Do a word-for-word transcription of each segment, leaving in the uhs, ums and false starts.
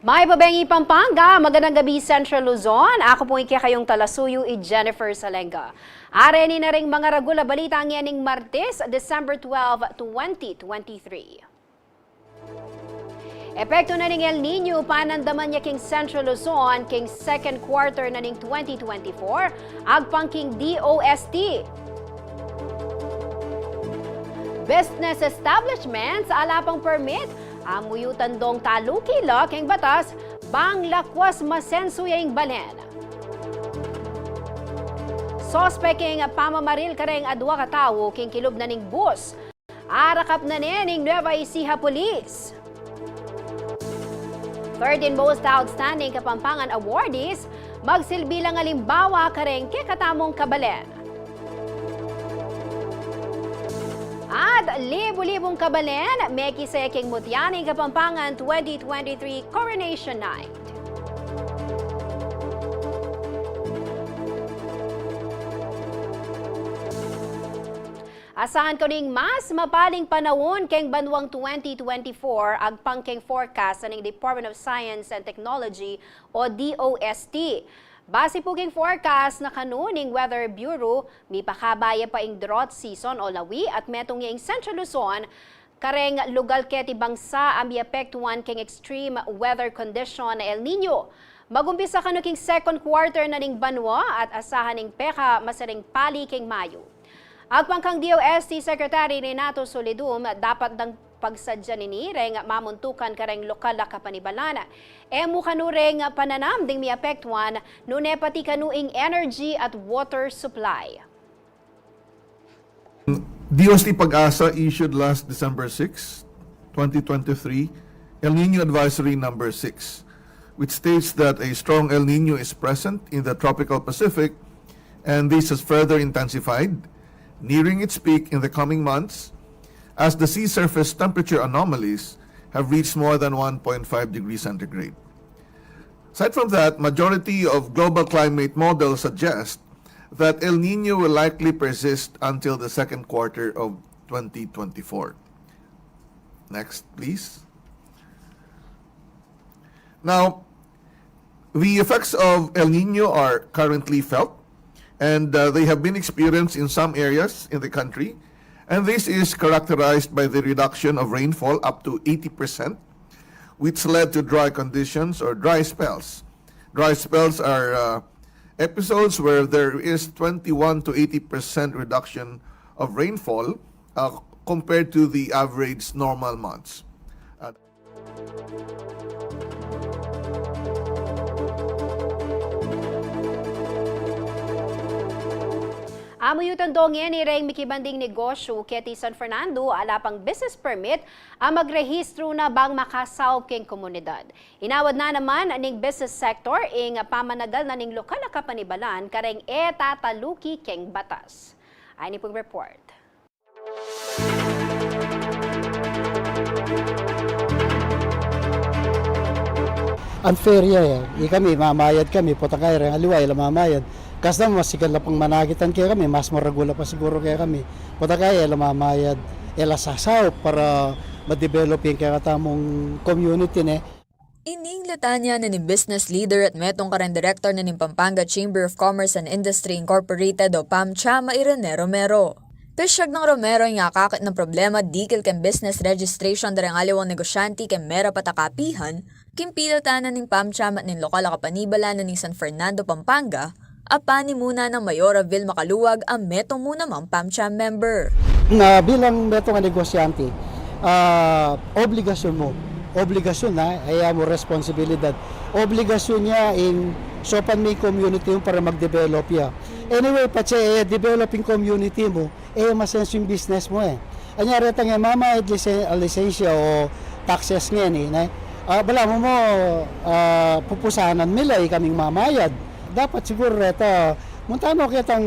Mayap a bengi Pampanga, magandang gabi Central Luzon. Aku pung kekayung talasuyu, i Jennifer Salenga. Areni na ring mangaragul a balita ngening Martes, December twelve, twenty twenty-three. Epektu na ning El Niño panandaman ya king Central Luzon king second quarter na ning twenty twenty-four, agpang king D O S T. Business establishments ala pang permit, amu yu tandong taluki la king batas, bang lakwas masensu ya ing balen. Suspek king pamamaril kareng adwa katau king kilub na ning bus, arakap na ne ning Nueva Ecija Police. Thirteen most outstanding Kapampangan awardees, magsilbi lang alimbawa kareng kekatamung kabalen. At libu-libung kabalen, mekisaya king mutya ning Kapampangan twenty twenty-three Coronation Night. Asahan kanu ing mas mapaling panaun keng banuang twenty twenty-four, agpang keng forecast na ning Department of Science and Technology o D O S T. Base pu keng forecast na kanu ning Weather Bureau, mipakaba ya pa ing drought season o lawi at metung ya ing Central Luzon kareng lugal keti bangsa a miapektuan keng extreme weather condition na El Niño. Magumpisa kanu king second quarter na ning banua at asahan ing pekamasering pali keng Mayu. Agpang kang D O S T Secretary Renato Solidum, dapat dang pagsadyan ini reng mamuntukan kareng lokal a kapanibalan. E mu kanu reng pananam ding miapektuan, nune pati kanu ing energy at water supply. D O S T PAGASA issued last December six, twenty twenty-three, El Niño Advisory Number six, which states that a strong El Niño is present in the tropical Pacific, and this has further intensified, nearing its peak in the coming months, as the sea surface temperature anomalies have reached more than one point five degrees centigrade. Aside from that, majority of global climate models suggest that El Niño will likely persist until the second quarter of twenty twenty-four. Next, please. Now, the effects of El Niño are currently felt, and, uh, they have been experienced in some areas in the country, and this is characterized by the reduction of rainfall up to eighty percent, which led to dry conditions or dry spells. Dry spells are, uh, episodes where there is twenty-one to eighty percent reduction of rainfall, uh, compared to the average normal months. Uh, Amu yu tandong ngeni reng mikibanding negosyu keti San Fernando, ala pang business permit a magrehistru na bang makasaup king komunidad. Inawad na naman ning business sector ing pamanagal na ning lokal a kapanibalan kareng e tataluki keng batas. Ayni pung report. Unfair ya, e. Ikami, mamayad kami, potang kaya reng aliwa, e la mamayad. Kasna, mas sigan la pang managitan kekami, mas maragul la pa siguru kekami. Potang kaya, e la mamayad, e la sasaup para ma-develop ing kekatamung community, ne? Ini ing litanya na ning business leader at metung kareng director na ning Pampanga Chamber of Commerce and Industry Incorporated o PAMCHAM a i Rene Romero. Pisyag nang Romero ing akakit nang problema dikil keng business registration da reng aliwang negosyante keng merapat a kapihan, king pilatan na ning PAMCHAM at ning lokal a kapanibalan na ning San Fernando, Pampanga, a panimuna nang Mayora Vilma Caluag a metung mu namang PAMCHAM member. Na bilang metung a negosyante, ah, obligasyun mu, obligasyun na, e ya mu responsibilidad. Obligasyun ya ing saupan me ing community mu para mag-develop ya. Anyway, patse e develop ing community mu, e masensu ing business mu, e. Anya retang e mamayad lisen-, lisensya o taxes ngeni, ne? Ah, balamu mu, ah, pupusanan mi la, ikaming mamayad. Dapat siguru reta, munta no ketang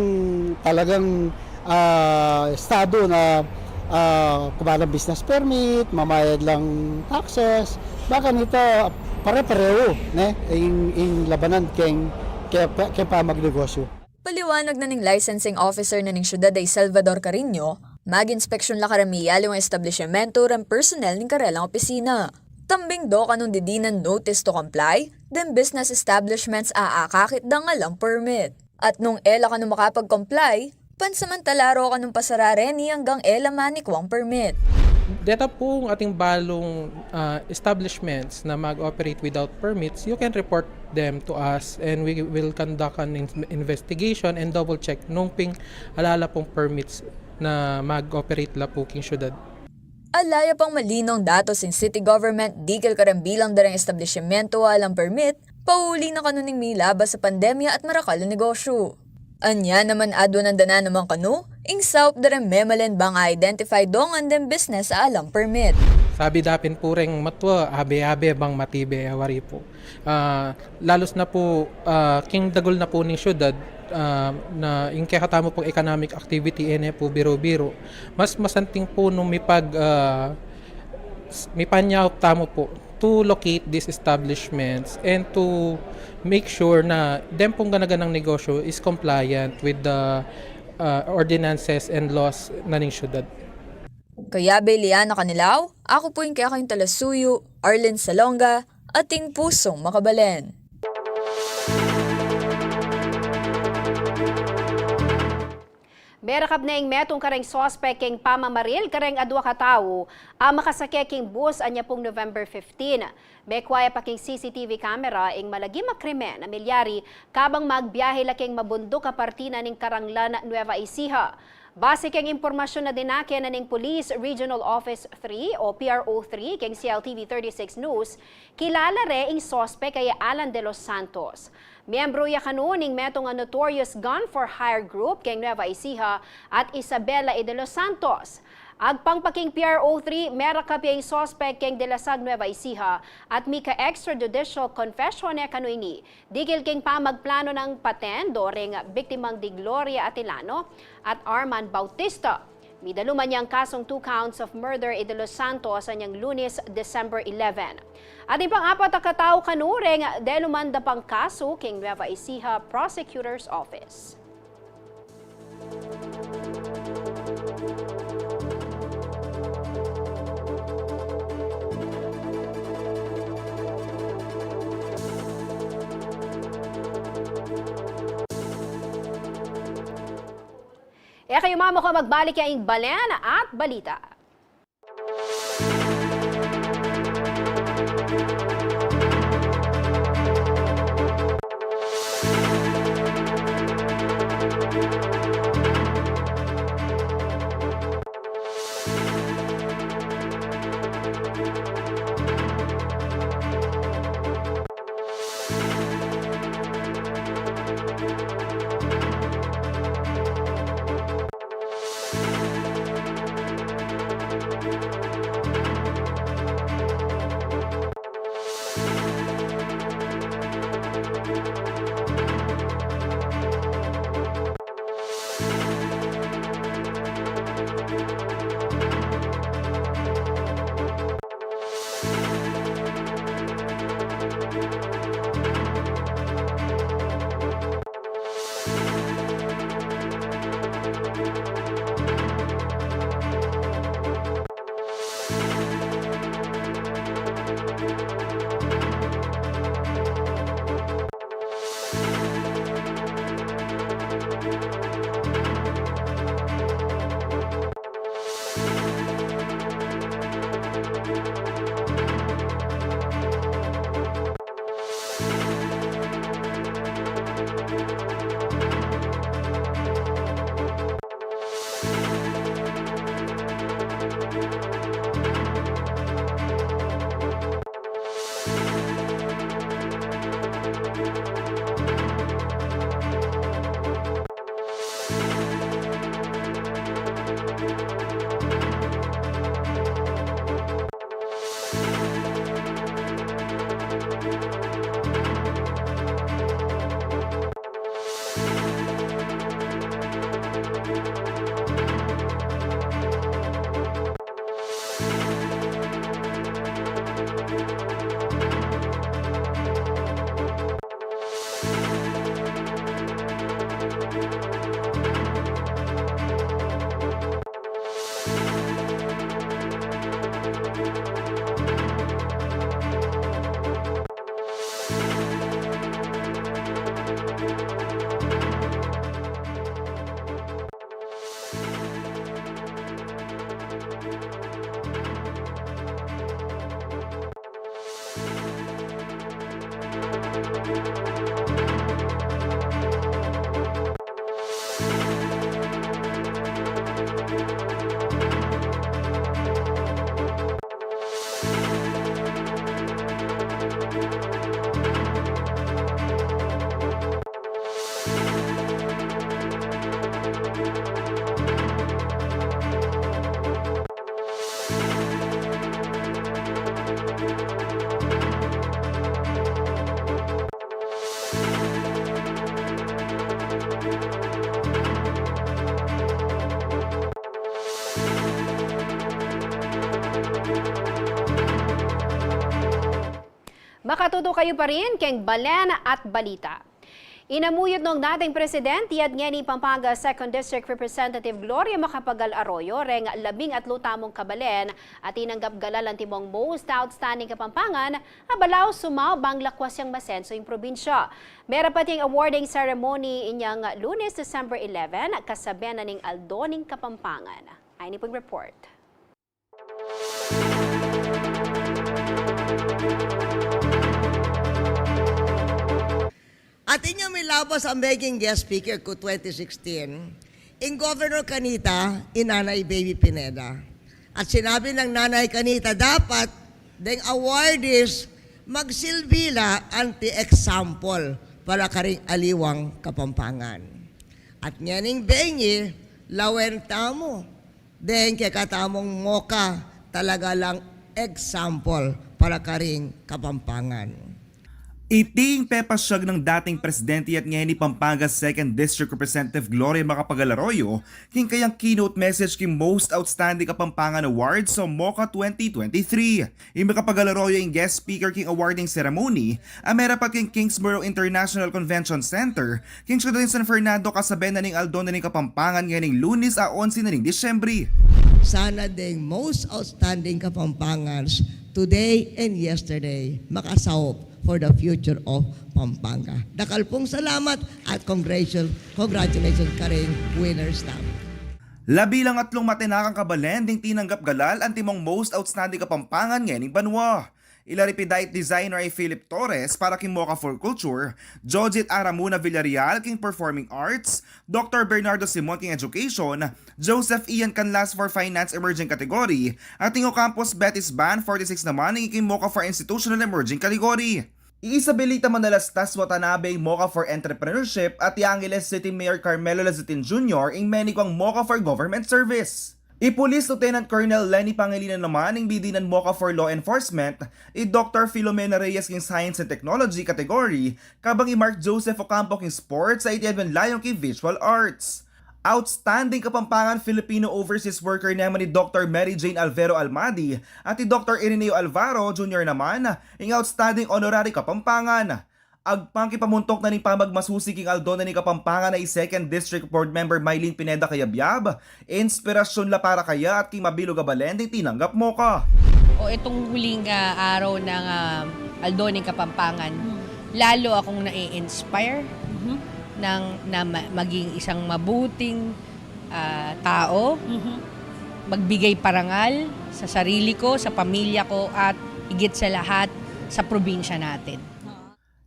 talagang, ah, estado na, ah, kumalang business permit, mamayad lang taxes, bang kanita pare-parehu, ne? Ing, ing labanan keng, ke, ke pamagnegosyu. Paliwanag na ning licensing officer na ning syudad a i Salvador Cariño, mag-inspeksyun la kareng miyaliwang establisyamentu reng personnel ning karelang opisina. Tambing do kanung didinan notice to comply deng business establishments a akakit dang alang permit. At nung e la kanu makapag-comply, pansamantala ro kanung pasara reni anggang e la manikuang permit. Deta pung atin balung, ah, establishments na mag-operate without permits, you can report them to us and we will conduct an in-, investigation and double check nung ping ala la pung permits na mag-operate la pu king syudad. Ala ya pang malinong datos ing city government dikil kareng bilang da reng establishmento a alang permit, pauli na kanu ning milabas a pandemya at marakal a negosyu. Anya naman aduanan da na naman kanu ing saup da reng memalen bang a-identify dongan deng business a alang permit. Sabi da pin pu reng matua, abe-abe bang matibe, e wari pu. Ah, lalus na pu, ah, king dagul na pu ning syudad, ah, na ing kekatamu pung economic activity e ne pu biru-biru. Mas masanting pu nung mipag, ah, s-, mipanyaup tamu pu to locate these establishments and to make sure na den pung gana-ganang negosyu is compliant with the, ah, ordinances and laws na ning syudad. Kayabe Liana Canilau, aku pu ing kekayung talasuyu, Arlene Salonga, ating pusung makabalen. Merakap ne ing metung kareng suspek king pamamaril kareng adua katau a makasake king bus anya pung November fifteen. Mekua ya pa king C C T V camera ing malagim a krimen a milyari kabang magbiahe la king mabunduk a parti na ning karanglan Nueva Ecija. Base king impormasyun a dinake na ning Police Regional Office three o P R O three king C L T V thirty-six News, kilala re ing suspek a i Alan De Los Santos. Miyembru ya kanu ning metung a notorious gun for hire group king Nueva Ecija at Isabela y De Los Santos. Agpang pa king P R O three, merakap ya ing suspek king Dilasag, Nueva Ecija at mika extrajudicial confession ne kanu ini. Dikil king pamagplano nang paten do ring biktimang di Gloria Atilano at Arman Bautista. Midaluman yang kasung two counts of murder i De Los Santos anyang Lunes, December eleven. At ing pang-apat a katau kanu reng daluman da pang kasu king Nueva Ecija Prosecutor's Office. E kayu mamuka, magbalik ya ing balen at balita. Makatuto kayu pa rin keng Balen at Balita. Inamuyut nong dating presidente at ngeni Pampanga Second District Representative Gloria Macapagal Arroyo reng labing atlu tamung kabalen a tinanggap galal antimong Most Outstanding Kapampangan a balaus sumau bang lakwas yang masenso ing probinsya. Merapat yang awarding ceremony inyang Lunes, December eleven, kasabian na ning Aldo ning Kapampangan. Ayni pung report. Atin yang milabas a maging guest speaker ku twenty sixteen, ing governor kanita, i Nanay Baby Pineda. At sinabi nang Nanay kanita, dapat deng awardees magsilbi la anti example para karing aliwang Kapampangan. At ngening bengi, lawen tamu deng kekatamung MOCA, talaga lang example para karing Kapampangan. Iti ing pepasyag nang dating presidente at ngeni Pampanga Second District Representative Gloria Macapagal Arroyo king kayang keynote message king Most Outstanding Kapampangan Awards o MOCA twenty twenty-three. I Macapagal Arroyo ing guest speaker king awarding ceremony a merapat king Kingsborough International Convention Center king syudad ning San Fernando, kasabian na ning Aldo na ning Kapampangan ngening Lunes a onse na ning Disyembre. Sana deng Most Outstanding Kapampangans today and yesterday makasaup for the future of Pampanga. Dakal pung salamat at congratulations, congratulations karing winners tamu. Labi lang atlung matenakang kabalen ding tinanggap galal antimong Most Outstanding Kapampangan ngening banua. Ila ri pidait designer a i Philip Torres para king MOCA for Culture, Jojit Aramuna Villarreal king Performing Arts, Doktor Bernardo Simon king Education, Joseph Ian Canlas for Finance Emerging Category, at ing Ocampos Betis Band forty-six naman ing king MOCA for Institutional Emerging Category. I Isabelita Manalastas Watanabe ing MOCA for Entrepreneurship at i Angeles City Mayor Carmelo Lazatin Junior ing meniguang MOCA for Government Service. I Police Lieutenant Colonel Leni Pangilinan naman ing bidinan MOCA for Law Enforcement, i Doktor Filomena Reyes king Science and Technology category, kabang i Mark Joseph Ocampo king Sports a iti Edwin Layong king Visual Arts. Outstanding Kapampangan Filipino Overseas Worker naman i Doktor Mary Jane Alvero Almadi at i Doktor Irineo Alvaro Junior naman ing Outstanding Honorary Kapampangan. Agpang king pamuntuk na ning pamagmasusi king Aldo na ning Kapampangan a i Second District Board Member Mylene Pineda Cayabyab, inspirasyon la para kaya at king mabilug a balen ding tinanggap MOCA. O itong huling, ah, araw ng, ah, Aldo ng Kapampangan, lalo akong nai-inspire ng, na ma-, maging isang mabuting, ah, tao, magbigay parangal sa sarili ko, sa pamilya ko, at higit sa lahat, sa probinsya natin.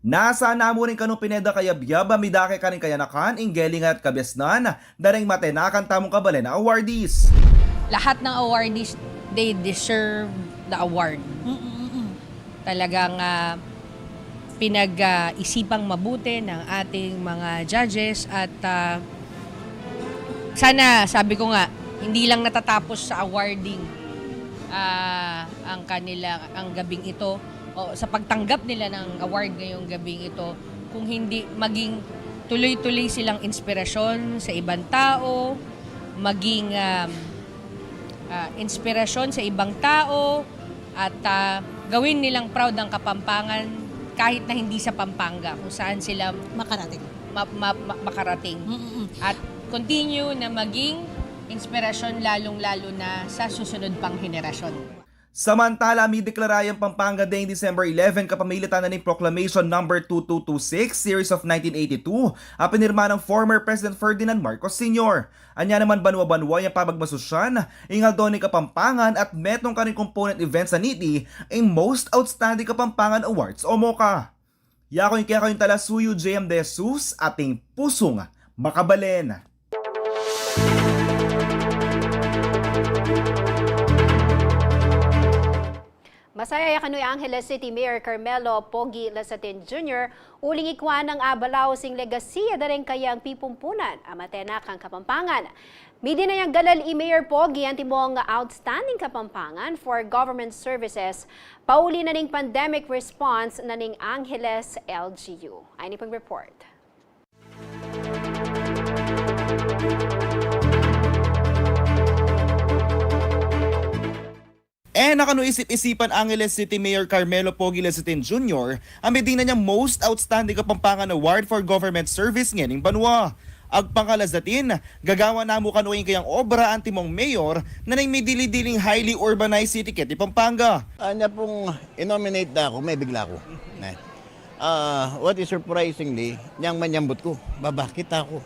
Nasa namu rin kanung Pineda Cayabyab a midake karing kayanakan, ing gelingan at kabiasnan da ring matenakan tamung kabalen a awardees. Lahat ng awardees, they deserve the award. Talagang, ah, pinag, ah, isipang mabuti ng ating mga judges at, ah, sana, sabi ko nga, hindi lang natatapos sa awarding, ah, ang kanila, ang gabing ito, o sa pagtanggap nila ng award ngayong gabing ito, kung hindi maging tuloy-tuloy silang inspirasyon sa ibang tao, maging, um, ah, inspirasyon sa ibang tao, at, ah, gawin nilang proud ang Kapampangan kahit na hindi sa Pampanga, kung saan sila makarating. Ma-, ma-, ma-, makarating. Mm-mm. At continue na maging inspirasyon lalong-lalo na sa susunod pang henerasyon. Samantala, mideklara yang Pampanga Day December eleven kapamilatan na ning Proclamation Number two two two six, Series of nineteen eighty-two, a pinirma nang former President Ferdinand Marcos Senior. Anya naman banwa-banwa yang pamagmasusyan ing Aldo ning Kapampangan at metung karing component events a niti ing Most Outstanding Kapampangan Awards o MOCA. Yaku ing kekayung talasuyu, J M De Jesus, ating pusung makabalen. Masaya ya kanu i Angeles City Mayor Carmelo Pogi Lazatin Junior uling ikwa nang abalaus ing legasiya da ring kayang pipumpunan a matenakang Kapampangan. Midinan yang galal i Mayor Pogi antimong Outstanding Kapampangan for Government Services pauli na ning pandemic response na ning Angeles L G U. Ayni pung report. E na kanu isip-isipan Angeles City Mayor Carmelo Pogi Lazatin Junior a medin na niyang Most Outstanding Kapampangan Award for Government Service ngening banua. Agpang kang Lazatin, gagawan na mu kanu ing kayang obra antimong mayor na ning midili-diling highly urbanized city keti Pampanga. Anya pung inominate na ku, mebigla ku. Ne? Ah, what is surprisingly, nyang manyambut ku, baba, kita ku.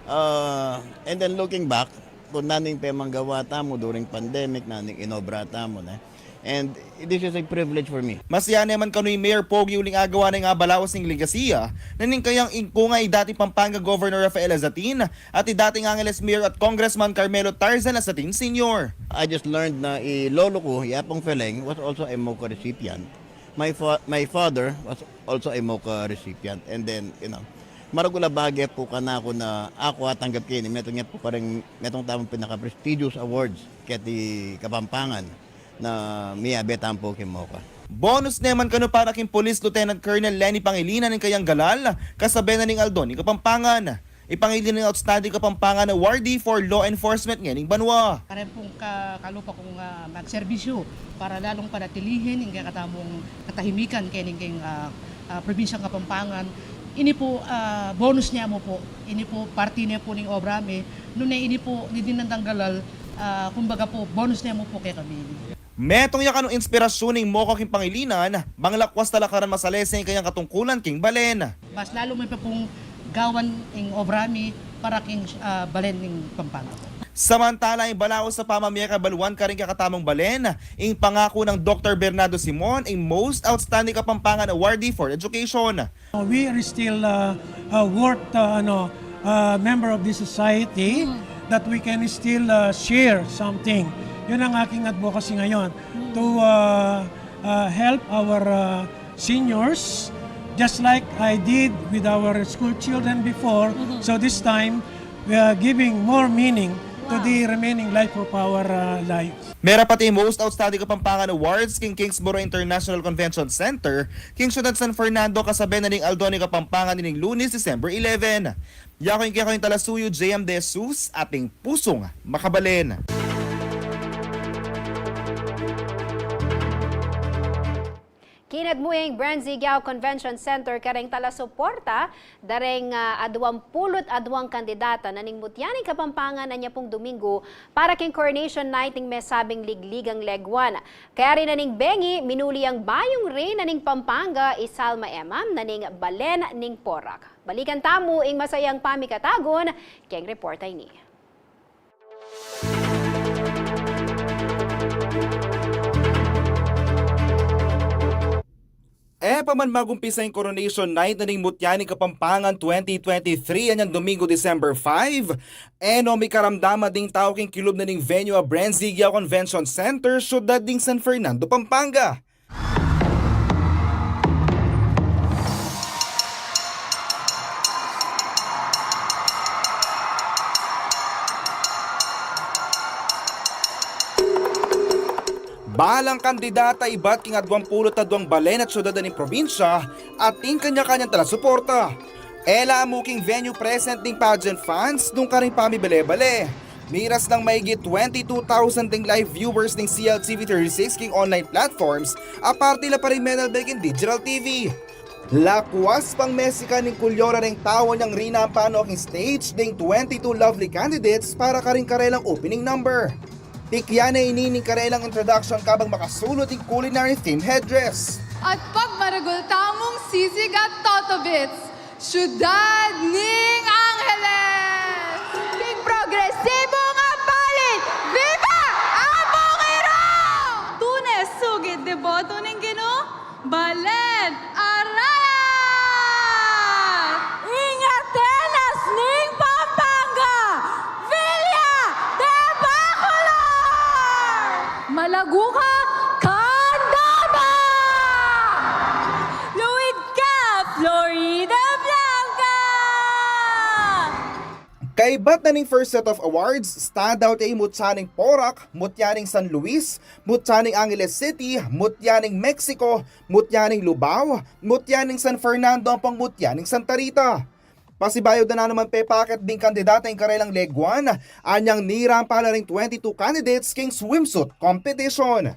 Ah, and then looking back, kung nanu ing pemanggawa tamu during pandemic, nanu ing inobra tamu, ne? And this is a privilege for me. Masiyan ne man kanu i Mayor Pogi uling agawa na ing abalawas ning legasiya na ning kayang ingkung a i dating Pampanga Governor Rafael Lazatin at i dating Angeles Mayor at Congressman Carmelo Tarzan Lazatin Senior. I just learned na i lolo ku, i Apong Feleng, was also a MOCA recipient. My fa-, my father was also a MOCA recipient. And then, you know, maragul a bage pu kanaku na aku atanggap keni, metung ya pu kareng, metung tamung pinaka-prestigious awards keti Kapampangan na miyabe tamu pu king MOCA. Bonus ne man kanu para king Police Lieutenant Colonel Leni Pangilinan ing kayang galal, kasabe na ning Aldo ning Kapampangan. Ipangilin ning Outstanding Kapampangan Awardee for Law Enforcement ngening banua. Kareng pung ka-, kalupa kung, ah, magserbisyu para lalung panatilihin ing kekatamung katahimikan keni king, ah, ah, probinsyang Kapampangan. Ini pu, ah, bonus ne mu pu. Ini pu, parti ne pu ning obra mi. Nune ini pu, didin nandang galal, ah, kumbaga pu, bonus ne mu pu kekami. Metung ya kanu inspirasyun ning MOCA king Pangilinan, bang lakwas talakaran masalese ing kayang katungkulan king balen. Mas lalu mi pa pung gawan ing obra mi para king, ah, balen ning Pampanga. Samantala, ing balaus a pamamie kabaluan karing kekatamung balen, ing pangaku nang Doktor Bernardo Simon, ing Most Outstanding Kapampangan Awardee for Education. We are still, uh, uh, worth, uh, ano, uh, member of this society, that we can still, uh, share something. Yun ang aking advocacy ngayon, to, uh, uh, help our, uh, seniors, just like I did with our school children before. So this time, we are giving more meaning to the remaining life of our, uh, life. Merapat ing Most Outstanding Kapampangan Awards king Kingsborough International Convention Center, king Siyudad San Fernando, kasabe na ning Aldo ning Kapampangan ining Lunes, December eleven. Yaku ing kekayung talasuyu, J M De Jesus, ating pusung makabalen. Kinadmu ing Bren Ziguiao Convention Center kareng talasuporta da reng, ah, aduang pulu't aduang kandidata na ning mutya ning Kapampangan anyapung Dominggu para king Coronation Night ning mesabing ligligang leguan. Kaya rin na ning bengi, minuli yang bayung reyna ning Pampanga, i Salma Emam, na ning Balen ning Porac. Balikan tamu ing masayang pamikatagun keng reporta ini. E pa man magumpisa ing Coronation Night na ning mutya ning Kapampangan twenty twenty-three anyang Domingo, December five, e no mikaramdaman ding tau king kilub na ning venue a Bren Ziguiao Convention Center, siyudad ning San Fernando, Pampanga. Balang kandidata ibat king aduang pulu't aduang balen at siyudad ning probinsya atin kanya-kanyang talasuporta. E la mu king venue present ding pageant fans nung karing pamibale-bale. Miras nang maigit twenty-two thousand ding live viewers ning C L T V thirty-six king online platforms, aparte la pa ring menalbe king digital T V. Lakwas pang mesikan ning kulyora ring tau anyang rinampan no king stage ding twenty-two lovely candidates para karing karelang opening number. Tikyan ne ini ning karelang introduction kabang makasulud ing culinary theme headdress. At pagmaragul tamung sisig at Toto Bits, Siyudad ning Angeles! King progresibu nga balin, viva Apung Iro! Tune sugid deboto ning Ginu, Balen Arayat! Ing Atenas ning Pampanga, Villa de Bacolor! Malaguca, Candaba! Luid ka, Florida Blanca! Kaibat na ning first set of awards, standout ya i mutya ning Porac, mutya ning San Luis, mutya ning Angeles City, mutya ning Mexico, mutya ning Lubao, mutya ning San Fernando, ampong mutya ning Santa Rita. Pasibayu da na naman pepakit ding kandidata ing karelang leguan, anyang nirampa la ring twenty-two candidates king swimsuit competition.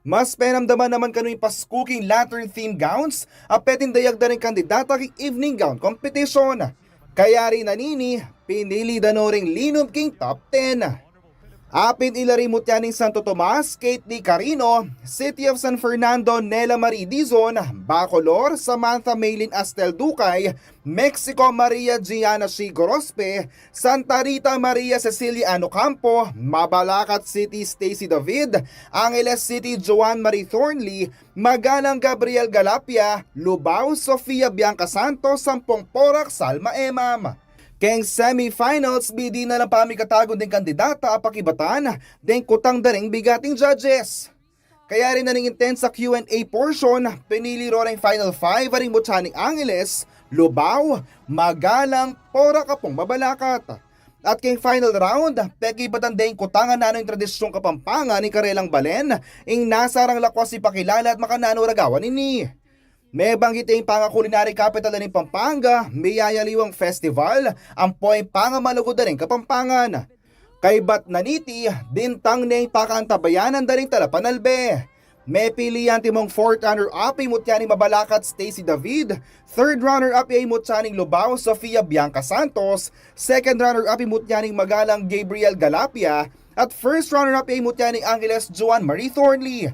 Mas penamdaman naman kanu ing Pasku king lantern theme gowns a peting dayag da ring kandidata king evening gown competition. Kayari na nini, pinili da no ring linum king top ten. Apin ila ring mutya ning Santo Tomas, Kate D. Carino, City of San Fernando, Nela Marie Dizon, Bacolor, Samantha Maylin Astel Ducay, Mexico, Maria Giana C. Gorospe, Santa Rita, Maria Cecilia Anocampo, Mabalacat City, Stacy David, Angeles City, Joan Marie Thornley, Magalang, Gabriel Galapia, Lubao, Sofia Bianca Santos, Sampung Porac, Salma Emam. Keng semifinals, bidi na lang pamikatagun ding kandidata a pakibatan ding kutang da ring bigat ning judges. Kayari na ning intense a Q and A portion, pinili ro ring final five a ring mutya ning Angeles, Lubao, Magalang, Porac, Ampong Mabalacat. At keng final round, pekibatan deng kutang nanu ing tradisyung Kapampangan ning karelang balen, ing nasarang lakwas ipakilala at makananu ragawan ini. Mebanggit ya ing pangakulinari kapital ning Pampanga, miyayaliwang festival, ampo ing pangamalugud da ring Kapampangan. Kaybat na niti, dintang ne ing pakaantabayanan da ring talapanalbe. Mepili antimong fourth runner-up ing mutya ning Mabalacat Stacy David, third runner-up ya ing mutya ning Lubao Sofia Bianca Santos, second runner-up ing mutya ning Magalang Gabriel Galapia, at first runner-up ya ing mutya ning Angeles Joan Marie Thornley.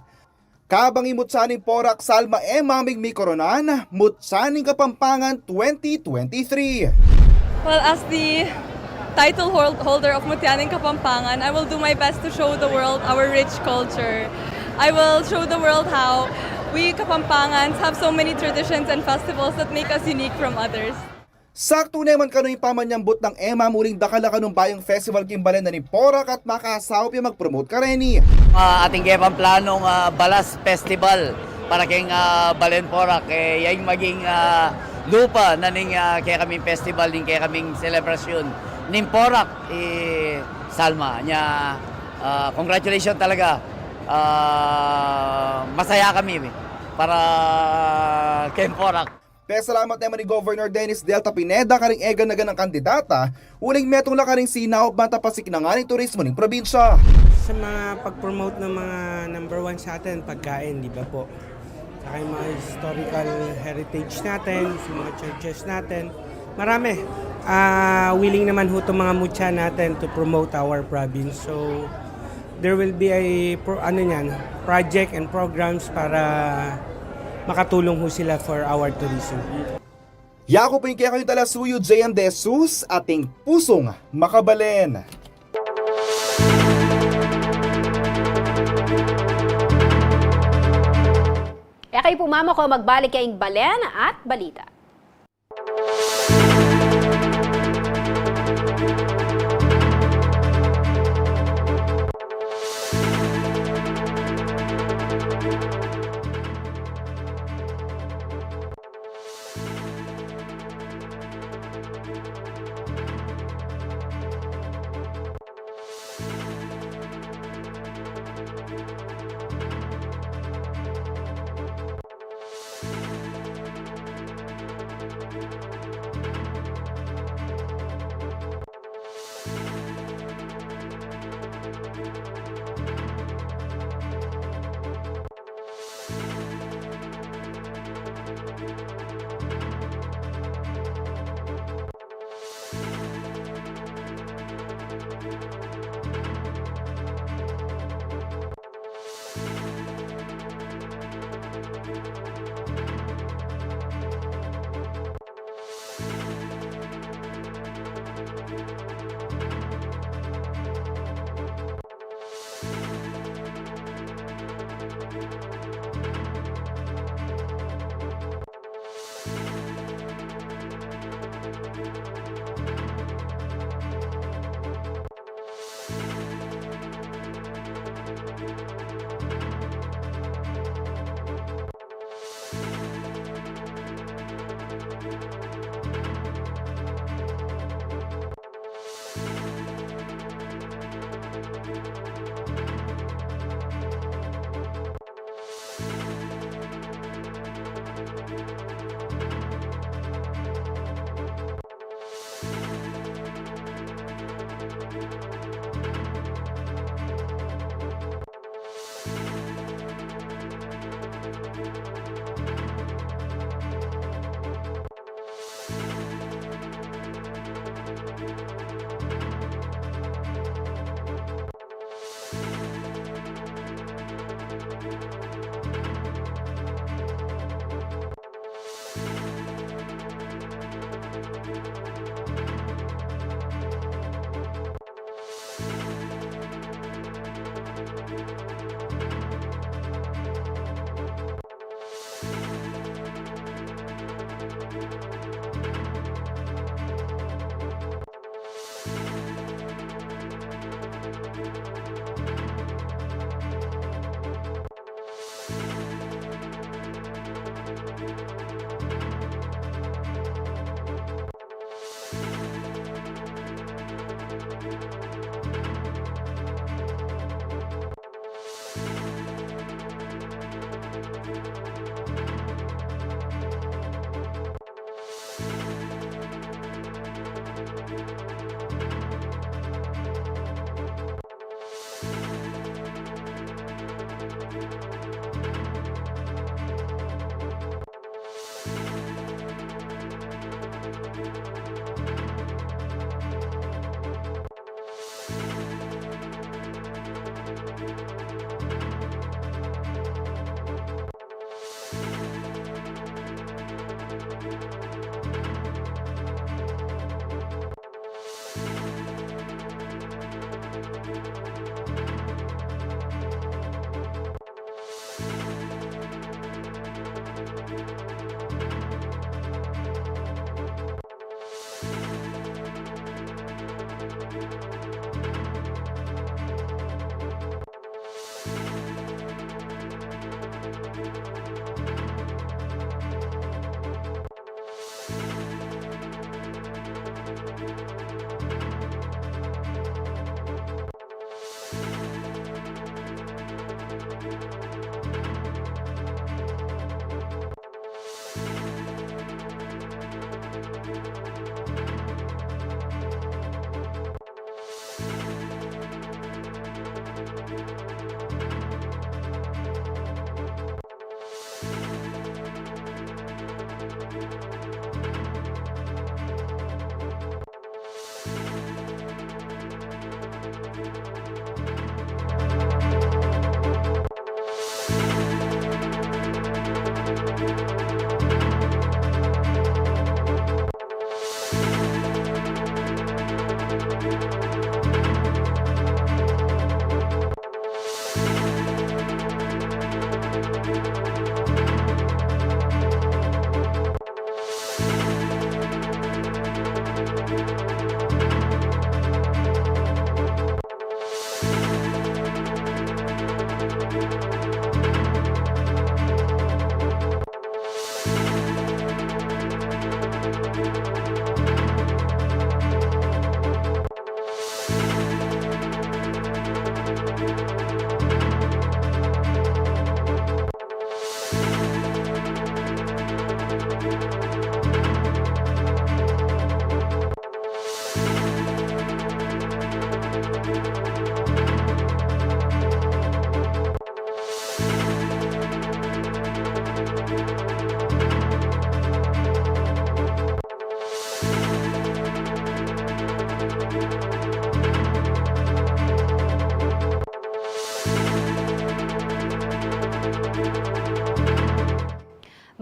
Kabang ing mutya ning Porac Salma Emam ing mikoronan mutya ning Kapampangan twenty twenty-three. Well, as the title hol- holder of Mutya ning Kapampangan, I will do my best to show the world our rich culture. I will show the world how we Kapampangans have so many traditions and festivals that make us unique from others. Saktu ne man kanu ing pamanyambut nang Emam uling dakal la kanung bayung festival king balen na ning Porac at makasaup yang mag-promote kareni. Ah, atin keng pamplanung, ah, balas festival para keng, ah, balen Porac. E, ya ing maging, ah, lupa na ning, ah, kekaming festival, ning kekaming selebrasyun ning Porac, e, Salma. Nya, ah, congratulations talaga. Ah, masaya kami para keng Porac. Pesalamat ne man i Governor Dennis Delta Pineda karing eganagan nang kandidata, uling metung la karing sinaup ban tapasiknangan ing turismo ning probinsya. Sa mga pag-promote ng mga number one sa atin, pagkain, di ba po? Saka yung mga historical heritage natin, sa mga churches natin. Marami. Ah, willing naman ho itong mga mutya natin to promote our province. So, there will be a pro- ano niyan, project and programs para makatulong ho sila for our tourism. Yaku pu ing kekayung talasuyu, J M De Jesus, ating pusung makabalen. E kayu pu mamako magbalik ya ing balen at balita.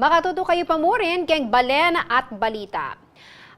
Makatutu kayu pa murin keng Balen at Balita.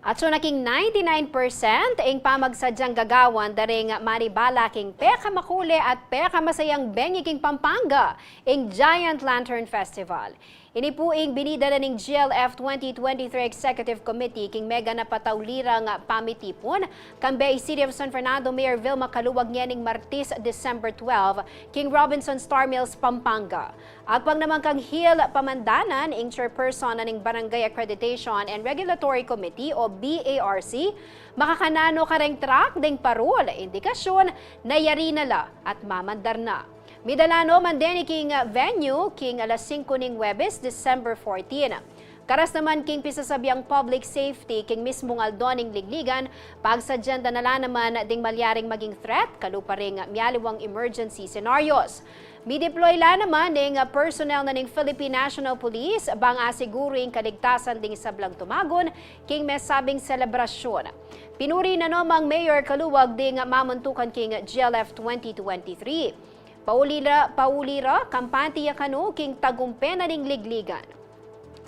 Atsu na king ninety-nine percent ing pamagsadyang gagawan da ring manibala king pekamakuli at pekamasayang bengi king Pampanga, ing Giant Lantern Festival. Ini pu ing binida na ning G L F twenty twenty-three Executive Committee king meganap a taulirang pamitipun, kambe i City of San Fernando Mayor Vilma Caluag ngening Martis, December twelve, king Robinson Star Mills, Pampanga. Agpang naman kang Hil Pamandanan, ing chairperson na ning Barangay Accreditation and Regulatory Committee o B A R C, makakananu kareng track ding parul, indikasyun na yari na la at mamandar na. Midala no man deni king venue king alas singko ning Huwebes, December fourteen. Karas naman king pisasabiang public safety king mismung aldo ning ligligan, pagsadyan da na la naman ding malyaring maging threat, kalupa ring mialiwang emergency scenarios. Mideploy la naman ning personnel na ning Philippine National Police, bang asiguru ing kaligtasan ding sablang tumagun king mesabing selebrasyun. Pinuri na no mang Mayor Caluag ding mamuntukan king G L F twenty twenty-three. Pauli ra, pauli ra, kampante ya kanu king tagumpe na ning ligligan.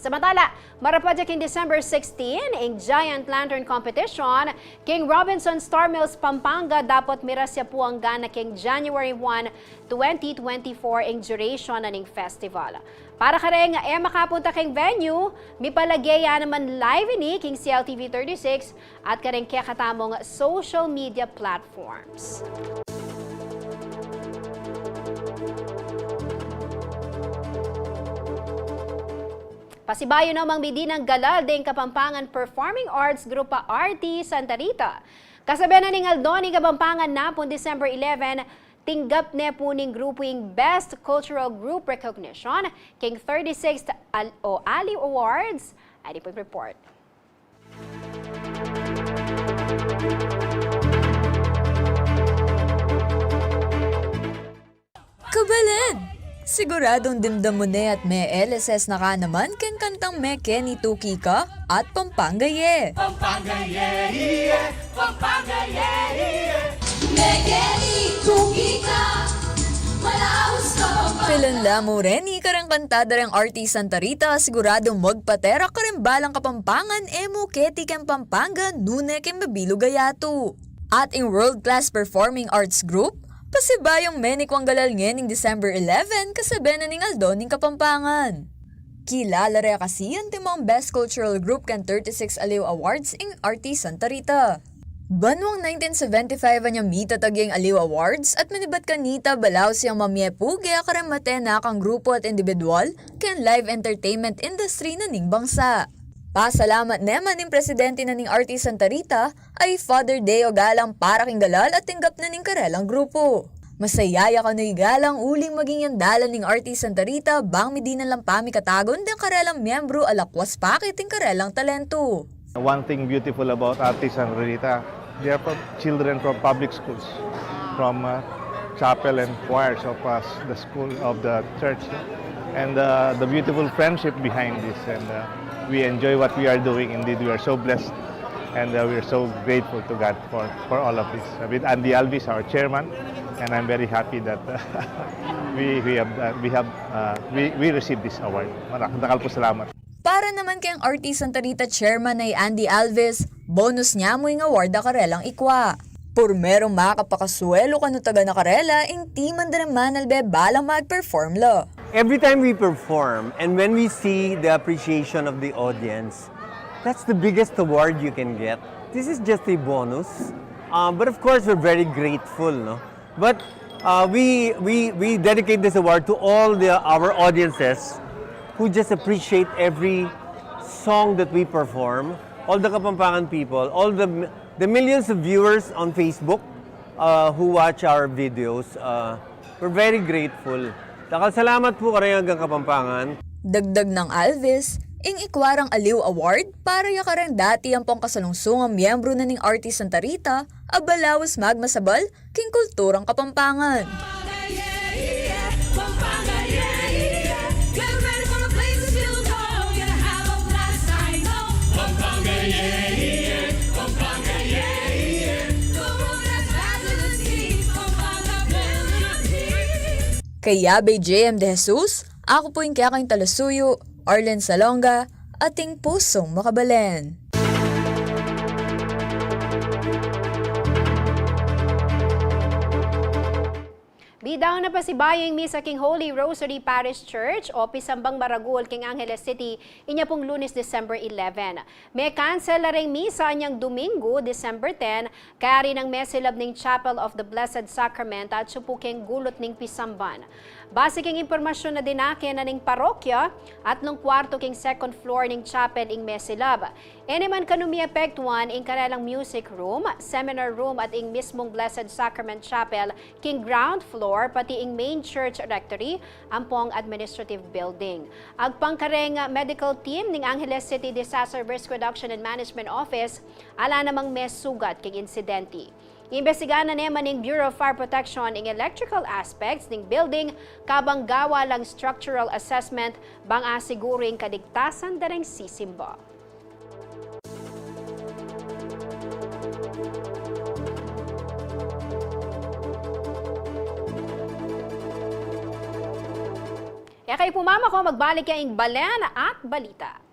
Samantala, marapad ya king December sixteen, ing Giant Lantern Competition king Robinson Star Mills, Pampanga, dapot miras ya pu anggang na king January one, twenty twenty-four ing duration na ning festival. Para kareng e makapunta king venue, mipalage ya naman live ini king C L T V thirty-six at kareng kekatamung social media platforms. Pasibayu namang midinang galal ding Kapampangan Performing Arts Group a R T Santa Rita. Kasabe na ning aldo ning Kapampangan napun December eleven, tinggap ne pu ning grupu ing Best Cultural Group Recognition king thirty-sixth Al-, o Aliw Awards. Ay, di pu ing report. Kabalen! Siguradung dimdam mu ne at me-L S S na ka naman keng kantang Mekeni Tuki Ka at Pampanga Ye. Pampanga Ye, iye, Pampanga Ye, iye. Mekeni Tuki Ka, malaus ka Pampanga. Pilan la mu reni kareng kanta da reng R T Santa Rita, siguradung magpaterak kareng balang Kapampangan e mu keti keng Pampanga nune keng mabilug a yatu. At ing World Class Performing Arts Group, pasibayung menikwang galal ngening December eleven, kasabe na ning aldo ning Kapampangan. Kilala re kasi antimong Best Cultural Group keng thirty-six Aliw Awards ing R T Santa Rita. Banwang nineteen seventy-five a nya mitatag ya ing Aliw Awards at manibat kanita balaus yang mamie puge a kareng matenakang grupu at indibidwal keng live entertainment industry na ning bangsa. Pasalamat ne man ing presidente na ning R T Santa Rita a i Father Deo Galang para king galal a tinggap na ning karelang grupu. Masaya ya kanu i Galang uling maging yang dalan ning R T Santa Rita bang midinan lang pamikatagun deng karelang miyembru a lakwas pakit ing karelang talentu. One thing beautiful about R T Santa Rita, they are from children from public schools, from, uh, chapel and choirs of, uh, the school, of the church, and, uh, the beautiful friendship behind this, and, uh, we enjoy what we are doing. Indeed, we are so blessed, and, uh, we are so grateful to God for, for all of this. Uh, with Andy Alvis, our chairman, and I'm very happy that, uh, we, we have, uh, we have, uh, we, we received this award. Mara-, dakal pung salamat. Para naman keng R T Santa Rita chairman a i Andy Alves, bonus nya mu ing award a karelang ikwa. Purmerung makapakasuelu kanu taga na karela ing timan da reng manalbe balang mag-perform la. Every time we perform and when we see the appreciation of the audience, that's the biggest award you can get. This is just a bonus. Uh, but of course, we're very grateful, no? But, uh, we, we, we dedicate this award to all the, our audiences who just appreciate every song that we perform, all the Kapampangan people, all the m-, the millions of viewers on Facebook, uh, who watch our videos. Uh, we're very grateful. Dakal salamat pu kareng Agang Kapampangan. Dagdag nang Alves, ing ikwa rang Aliw Award para ya kareng dati ampong kasalungsungang miyembru na ning R T Santa Rita a balaus magmasabal king kulturang Kapampangan. Kaya, Bay J M De Jesus, aku pu ing kekayung talasuyu, Arlen Salonga, ating pusung makabalen. Bidaun na pasibayu ing misa king Holy Rosary Parish Church o pisambang maragul king Angeles City inya pung Lunes, December eleven. Me-cancel la reng misa anyang Domingo, December ten, kayari nang mesilab ning Chapel of the Blessed Sacrament atyu pu king gulut ning pisamban. Base king impormasyun a dinake na ning parokya, atlung kwartu king second floor ning chapel ing mesilab. E ne man kanu miapektuan ing karelang music room, seminar room at ing mismung Blessed Sacrament Chapel king ground floor, pati ing main church rectory ampong administrative building. Agpang kareng medical team ning Angeles City Disaster Risk Reduction and Management Office, ala namang mesugat king insidente. Imbestigahan na ne man ning Bureau of Fire Protection ing electrical aspects ning building, kabang gawa lang structural assessment bang asiguru ing kaligtasan da reng sisimba. E kayu pu mamako, magbalik ya ing balen at balita.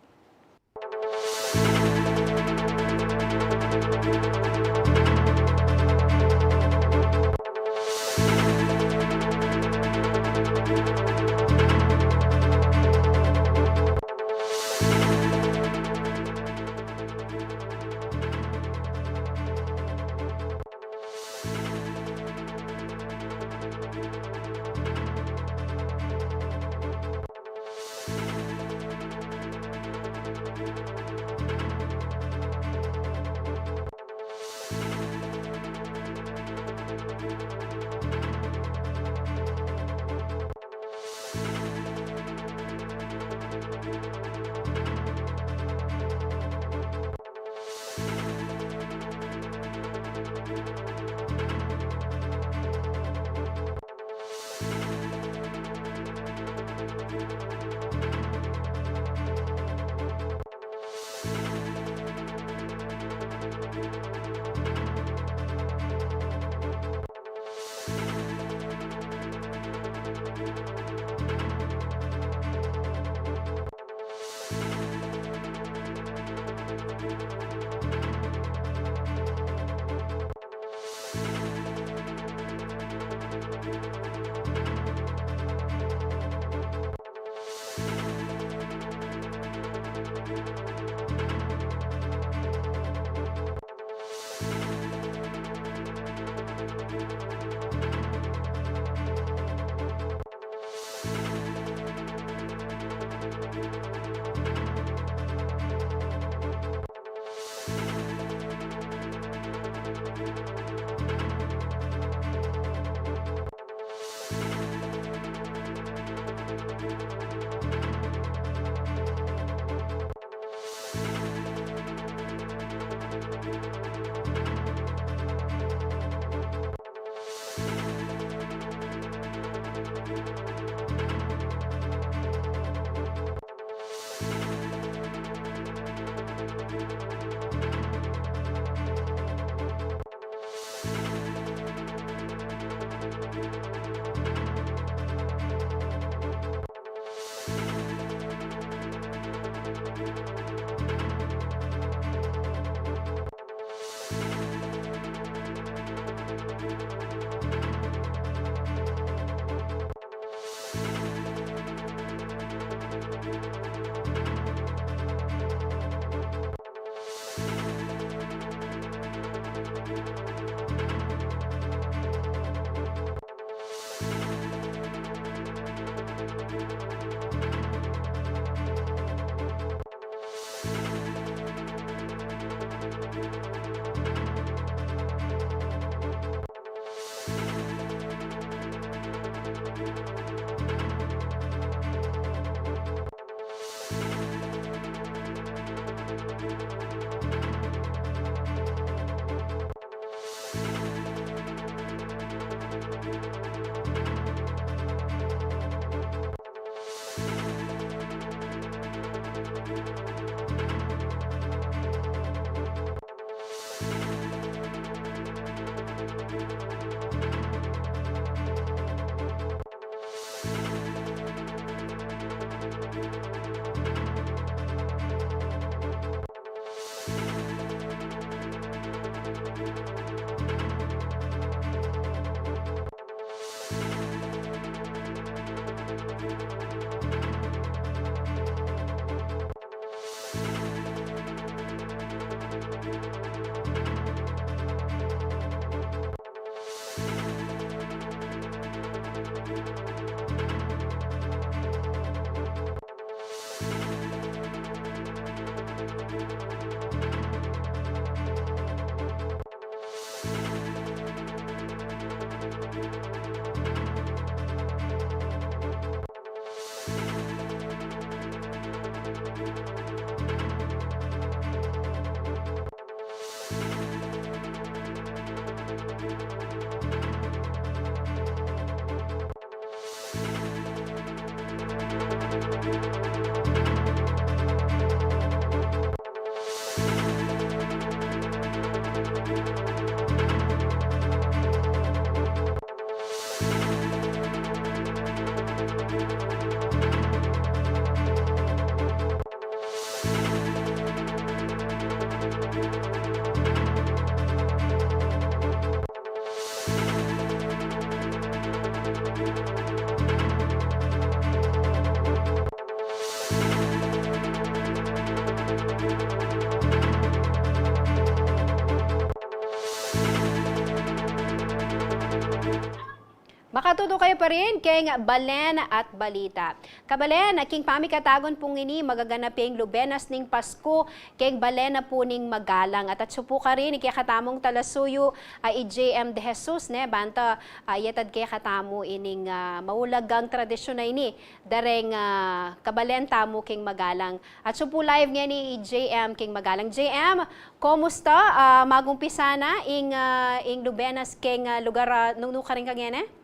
Makatutu kayu pa rin keng Balen at Balita. Kabalen, king pamikatagun pung ini, magaganap ya ing Lubenas ning Pasku keng balen na pu ning Magalang. At atsu pu karin ing kekatamung talasuyu, a, i J M De Jesus, ne, banta, a, yatad kekatamu ining, a, maulagang tradisyun a ini da reng, a, kabalen tamu keng Magalang. Atsu pu live ngeni i J M keng Magalang. J M, kumusta? A, magumpisa na ing, a, ing Lubenas keng, a, lugar, a, nung nukarin ka ngeni?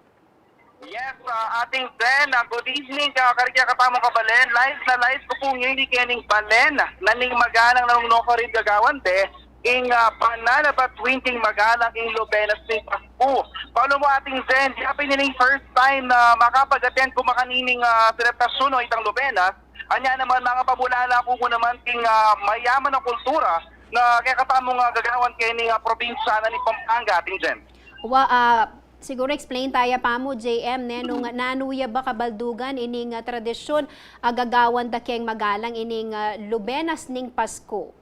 Yes, ah, ating Zen, ah, good evening, ah, karikya katamung kabalen. Live na live ku pu ngeni kening balen na ning Magalang na nung nukarin gagawan de ing, ah, banal a batuan king Magalang, ing Lubenas ning Pasku. Palu mu, ating Zen, di apin ini ing first time na makapag-attend ku makanining, ah, selebrasyon o itang Lubenas. Anya naman, mangapamulala ku mu naman king, ah, mayaman a kultura na kekatamung, ah, gagawan kening, ah, probinsya na ning Pampanga, ating Zen. Wa, ah, Siguru explain taya pamu, J M, ne, nung nanu ya ba kabaldugan ining, ah, tradisyun a gagawan da keng Magalang ining, ah, Lubenas ning Pasku.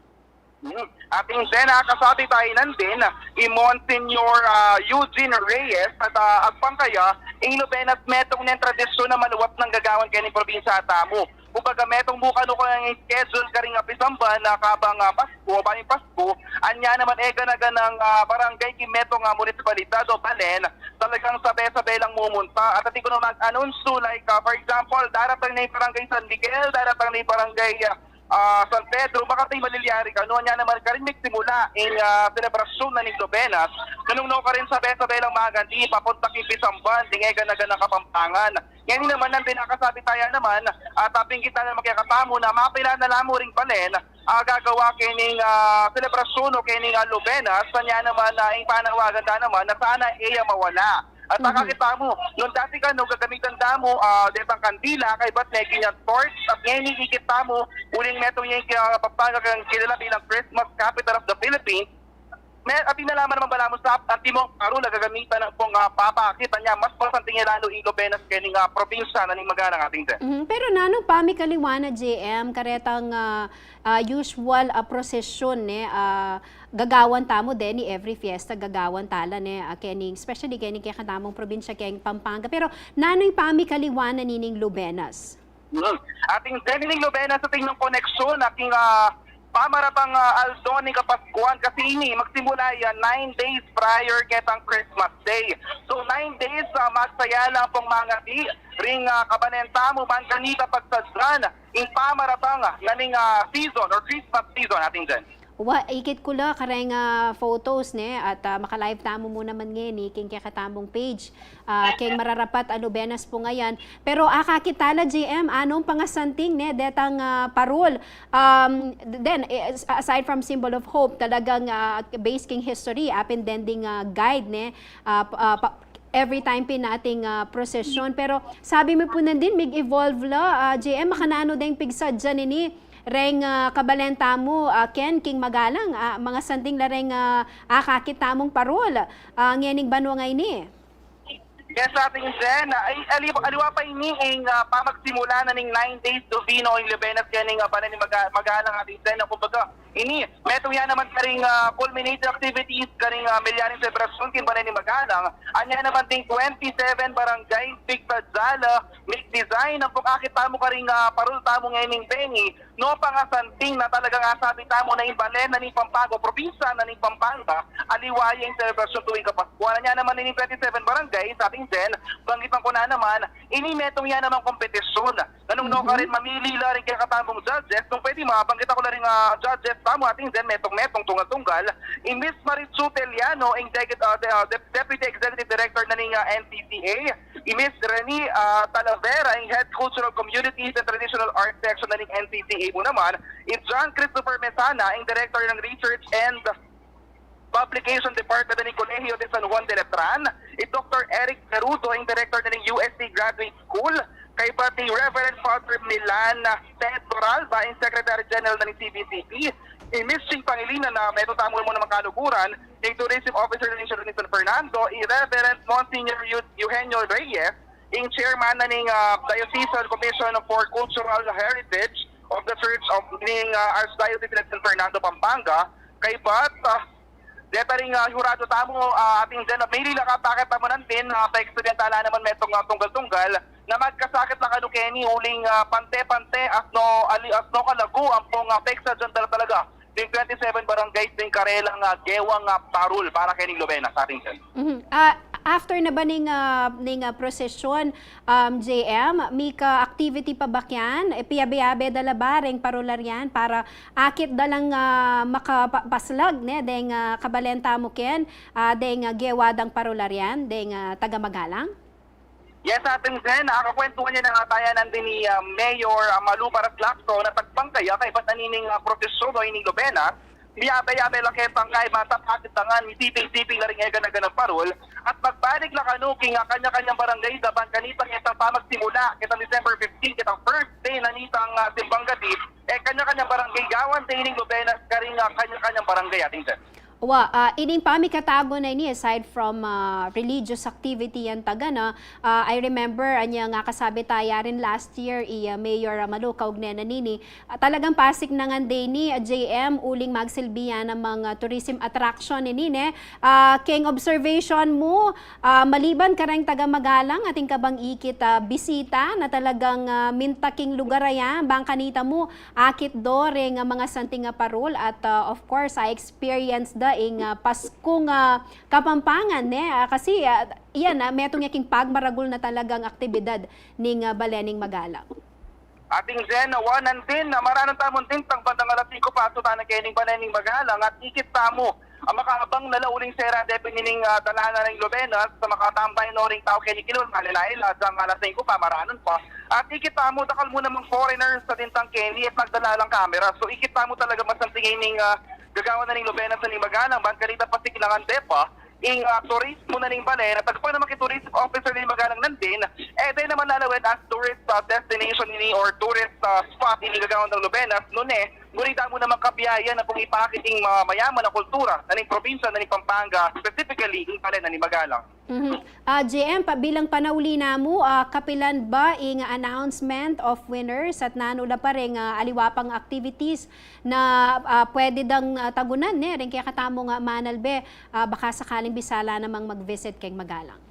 Hmm. Ating Zen, ah, kasabi tayu nandin, ah, i Monsignor, ah, Eugene Reyes at, ah, agpang kaya, ing Lubenas metung neng tradisyun a maluwat nang gagawan kening probinsya tamu. Kumbaga, metung mu kanu kayang schedule karing, ah, pisamban na kabang, ah, Pasku o bang Pasku, anya naman e gana-ganang, ah, barangay king metung, ah, munisipalidad o balen, talagang sabe-sabe lang mumunta. At atin ku na mag-anunsyo, like, ah, for example, daratang na ing Barangay San Miguel, daratang na ing Barangay, ah, ah, San Pedro, makatay malilyari kanu. Anya naman karin migsimula ing, ah, selebrasyon na ning Lubenas, nanu karin sabe-sabe lang magandi, papunta king pisamban ding e gana-ganang Kapampangan. Ngeni naman, nandin a kasabi taya naman, at apin kita na makekatamu na mapilan na la mu ring balen a gagawa kening, ah, selebrasyon o kening, ah, Lubenas, anya naman, ah, ing panawagan da naman na sana e ya mawala. At, ah, mhm, kakita mu, nung dati kanu gagamitan da mu, ah, detang kandila, kaybat ne ginyan torch, at ngeni ikit tamu, uling metung ya ing, ah, Pampanga kang kilala bilang Christmas capital of the Philippines, Me, atin na la mu naman balamu sa, atin mung parol a gagamitan nang pung, ah, papakit, anya mas masanting ya lalu ing Lubenas kening, ah, probinsya na ning Magalang, ating Zen. Mhm. Pero nanu pamikaliwan na, J M, karetang, ah, ah, usual, ah, prosesyon, ne, ah, gagawan tamu deni every fiesta, gagawan tala, ne, ah, kening, especially kening kekatamung probinsya keng Pampanga. Pero nanu ing pamikaliwan na nining Lubenas? Hmm. Ating Zen, ining Lubenas atin nang koneksyon, ating, ah, pamaratang, ah, aldo ning Kapaskuhan, kasi ini magsimula ya nine days prior ketang Christmas Day. So, nine days, ah, magsaya lang pung mangadi ring, ah, kabalen tamu, ban kanita pagsadyan ing pamaratang, ah, na ning, ah, season or Christmas season, ating Zen. Wa, ikit ku la kareng, ah, photos, ne, at, ah, maka-live tamu mu naman ngeni king kekatamung page, ah, keng mararapat a Lubenas pu ngayan. Pero akakit tala, J M, anung pangasanting, ne, detang, ah, parol. Um, then, eh, as-, aside from symbol of hope, talagang, ah, based king history, apin den ding, ah, guide, ne, ah, p-, ah, pa-, every time pin ating, ah, prosesyon. Pero sabi mu pu nandin, mig-evolve la, ah, J M, makananu deng pigsadyan ini reng, ah, kabalen tamu, ah, ken king Magalang, ah, mangasanting la reng, ah, akakit tamung parol, ah, ngening banua ngeni. Yes, ating Zen, ah, ay, aliwa, aliwa pa ini ing, ah, pamagsimula na ning nine days novena o ing Lubenas kening, ah, balen ning Maga-, Magalang, ating Zen, na kumbaga, Ini, metung ya naman karing, ah, culminating activities karing, ah, milyaring selebrasyon king balen ning Magalang. Anya naman ding twenty-seven barangay, bigta jala, mig-design, ampong akit tamu karing, ah, parul tamu ngening bengi, no, pangasanting na talagang asabi tamu na ing balen na ning Pampanga, probinsya na ning Pampanga, aliwa ya ing selebrasyon tuwing Kapaskuhan. Anya naman ining twenty-seven barangay, sabing Jen, banggitan ku na naman, ini metung ya namang kompetisyon. Nanung no karin mamili la ring kekatamung judges, nung pwede mabanggit ku la ring, ah, judges tamu, ating Jen, metung-metung, tunggal-tunggal, i Miss Marichu Teliano, ing deg-, ah, de-, ah, dep-, Deputy Executive Director na ning, ah, N T C A, i Miss Rene, ah, Talavera, ing Head Cultural Communities and Traditional Arts Section na ning N T C A mu naman, i John Christopher Mesana, ing Director ng Research and Publication Department na ning Colegio de San Juan de Letran, i Doktor Eric Perudo, ing Director na ning U S T Graduate School, kaybat i Reverend Father Milan Ted Toralba, ing Secretary General na ning C B C P, i Miss Ching Pangilinan na metung tamu mu namang kaluguran, ing Tourism Officer na ning Siyudad ning San Fernando, i Reverend Monsignor Eu-, Eugenio Reyes, ing Chairman na ning, ah, Diocesan Commission for Cultural Heritage of the Church of ning, ah, Archdiocese of San Fernando, Pampanga, kaybat, ah, deta ring, ah, hurado tamu, ah, ating Jen, mili la kapakit tamu nandin, ah, paeksperimental naman metung, ah, tunggal-tunggal, na magkasakit la kanu keni uling, ah, pante-pante, asno, ali-, asno kalagu, ampong, ah, paeksperimental talaga ding twenty-seven barangays ding karelang, ah, gewang, ah, parul para kening lubena, ating Jen. Mhm. Ah, after na ba ning, ah, ning, ah, prosesyon, um, J M, mika activity pa ba kian? E, piyabe-yabe da la ba reng parul a rian para akit da lang, ah, makapaslag, ne, deng, ah, kabalen tamu ken, ah, deng, ah, gewa dang parul a rian, deng, ah, taga Magalang? Yes, ating Jen, nakakwentuhan ya na nga tayan nandin ni, ah, Mayor, ah, Malu Paras Lacson na tagbangkaya kaybat na nining, ah, prosesyon o ining lubena. Miyabe-yabe la ketang kaybat, akit da ngan, misiping-siping la ring eganaganang parul, at magbalik la kanu king, ah, kanya-kanyang barangay, da ban kanita ketang pamagsimula, ketang December fifteen, ketang first day na nitang, ah, simbang gabi, e kanya-kanyang barangay, gawan da ining lubena karing, ah, kanya-kanyang barangay, ating Jen. Wa, ah, ining pamikatagun a ini, aside from, ah, religious activity yang taga na, ah, I remember, anya nga kasabi taya rin last year, i, ah, Mayor, ah, Malu, kaugnay na nini, ah, talagang pasig na ngan deni, ah, J M, uling magsilbi ya namang, ah, tourism attraction ini, ne? Ah, keng observation mu, ah, maliban kareng taga Magalang, atin ka bang ikit, ah, bisita na talagang, ah, minta king lugar a yan, bang kanita mu, akit do reng, ah, mga santing a parul at, ah, of course, ah, experience da ing, ah, Paskung, ah, Kapampangan, ne? Ah, kasi, ah, iyan, ah, metung ya king pagmaragul na talagang aktibidad ning, ah, balen ning Magalang. Ating Jen, wa, nandin, ah, maranan tamu nandin, tang bandang alas singko pa, asutan na kening balen ning Magalang, at ikit tamu, ah, makaabang na la uling sera, depende ning, ah, dalanan ning lubenas, sa makatambay no ring tau keni kilul, malilay la, dang alas singko pa, maranan pa. At ikit tamu, dakal mu namang foreigners sa dintang keni, at magdala lang kamera. So, ikit tamu talaga masanting ning, ah, gagawan na ning lubenas na ning Magalang, ban kanita pasig na ngan depa, ing, ah, turismo na ning balen, at agpang naman king tourism officer ning Magalang nandin, e de naman lalawen as tourist, ah, destination ini or tourist, ah, spot ini gagawan dang lubenas, nune, ngunit damu namang kabiyayan na pung ipakit ing ma-, mayaman a kultura na ning probinsya na ning Pampanga, specifically ing balen na ning Magalang. Mhm. Ah, J M, pa, bilang panauli namu, ah, kapilan ba ing announcement of winners at nanu la pa reng, ah, aliwa pang activities na, ah, pwede dang, ah, tagunan, ne, reng kekatamung manalbe, ah, baka sakaling bisala namang mag-visit keng Magalang?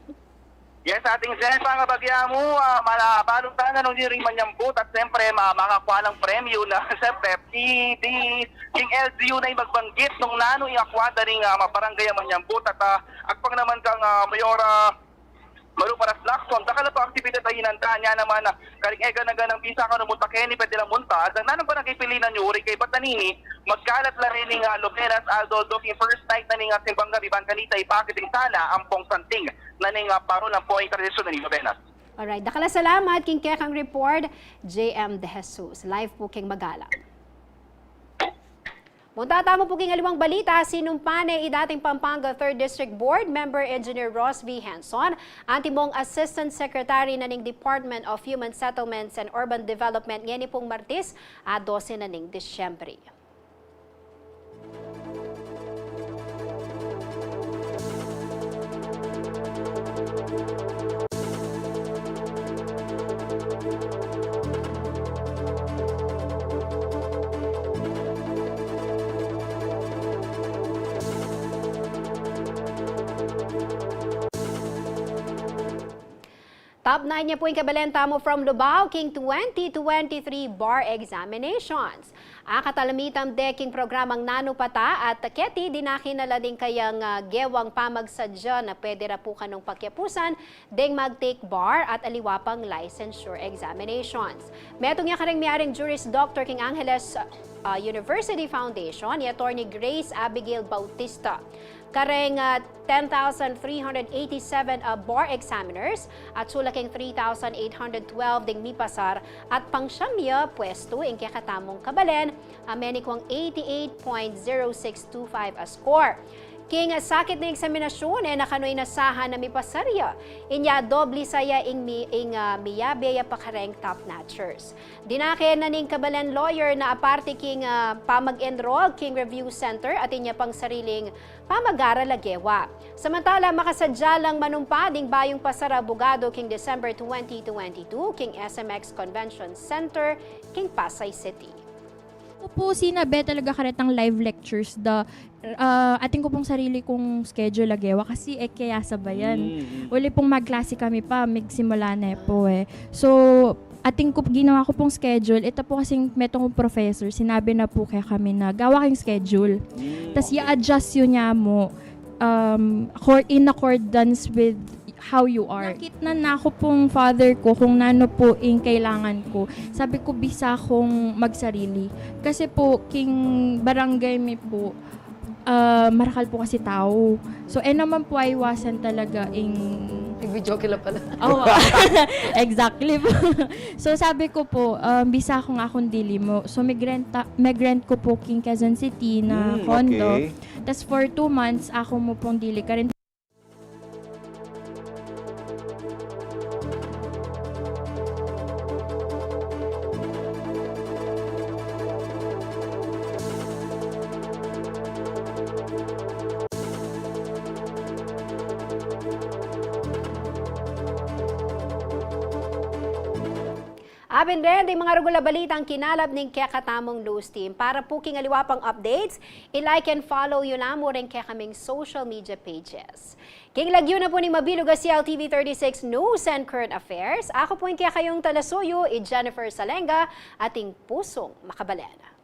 Yes, ating Jen, pangabagya mu, ah, mala-, balu tana nung di rin manyambut at siyempre ma-, makakwa lang premyo na siyempre, di, di, king L G U na ing magbanggit nung nanu ing akwa da ring, ah, mabarangay a manyambut at, ah, agpang naman kang, ah, Mayora Maru Paras Lacson, dakal a pang aktibidad a inanda niya naman, ah, karing e gana-ganang bisa kanu munta keni, pwede lang munta, at nanu pa nang ipili na nyuri kaybat na nini, magkalat la rin ning, ah, lubenas, although king first night na ning, ah, simbang gabi, ban kanita ipakit ing sala ampong santing na ning, ah, parul ampo ing tradisyon na ning lubenas. Alright, dakal a salamat king kekang report, J M De Jesus. Live pu keng Magalang. Munta tamu pu king aliwang balita, sinumpa ne i dating Pampanga Third District Board Member Engineer Ross V Henson, antimong Assistant Secretary na ning Department of Human Settlements and Urban Development ngeni pung Martes, a dose na ning Disyembre. Top nine ne pu ing kabalen tamu from Lubao king twenty twenty-three bar examinations. Akatalamitam de king programang Nanu Pata at keti dinakin na la ding kayang, ah, gewang pamagsadya na pwede ra pu kanung pakiapusan deng mag-take bar at aliwa pang licensure examinations. Metung ya kareng miaring Juris Doctor king Angeles, ah, University Foundation, i Attorney Grace Abigail Bautista. Kareng, ah, ten thousand three hundred eighty-seven a bar examiners at sula king three thousand eight hundred twelve ding mipasar at pangsiam ya puestu ing kekatamung kabalen a menikuang eighty-eight point zero six two five a score. King sakit ning eksaminasyun, e na kanu inasahan a mipasar ya. Inya doble sa ya ing mi-, ing, ah, miyabe ya pa kareng top notchers. Dinaken na ning kabalen lawyer na aparte king, ah, pamag-enroll king review center at inya pang sariling pamag-aral a gewa. Samantala, makasadya lang manumpa ding bayung pasar a abogado king December twenty twenty-two king S M X Convention Center king Pasay City. Ku pu sinabi talaga karetang live lectures da, ah, atin ku pung sarili kung schedule a gewa kasi e ke ya sabayan. Mm, mm. Uli pung magklase kami pa, migsimula ne pu e. So, atin ku, ginawa ku pung schedule, ita pu kasing metung kung professor, sinabi na pu kekami na gawa kayung schedule. Mm, tas okay. I-adjust yu ne mu, um, accord-, in accordance with how you are. Nakit na naku pung father ku kung nanu pu ing kailangan ku. Sabi ku, bisa kung magsarili. Kasi pu, king barangay mi pu, ah, marakal pu kasi tau. So, e naman pu aiwasan talaga ing Nag-videoke la pala. Oo. Exactly pu. So, sabi ku pu, ah, bisa kung akung dili mu. So, migrenta-, migrent ku pu king Quezon City na Mm, condo. Okay. Tas for two months, aku mu pung dili karin. Abin ren ding mga rugul a balitang kinalap ning kekatamung news team. Para pu king aliwa pang updates, i-like and follow yu la mu ring kekaming social media pages. King lagyu na pu ning mabilug a C L T V thirty-six News and Current Affairs, aku pu ing kekayung talasuyu, i Jennifer Salenga, ating pusung makabalen.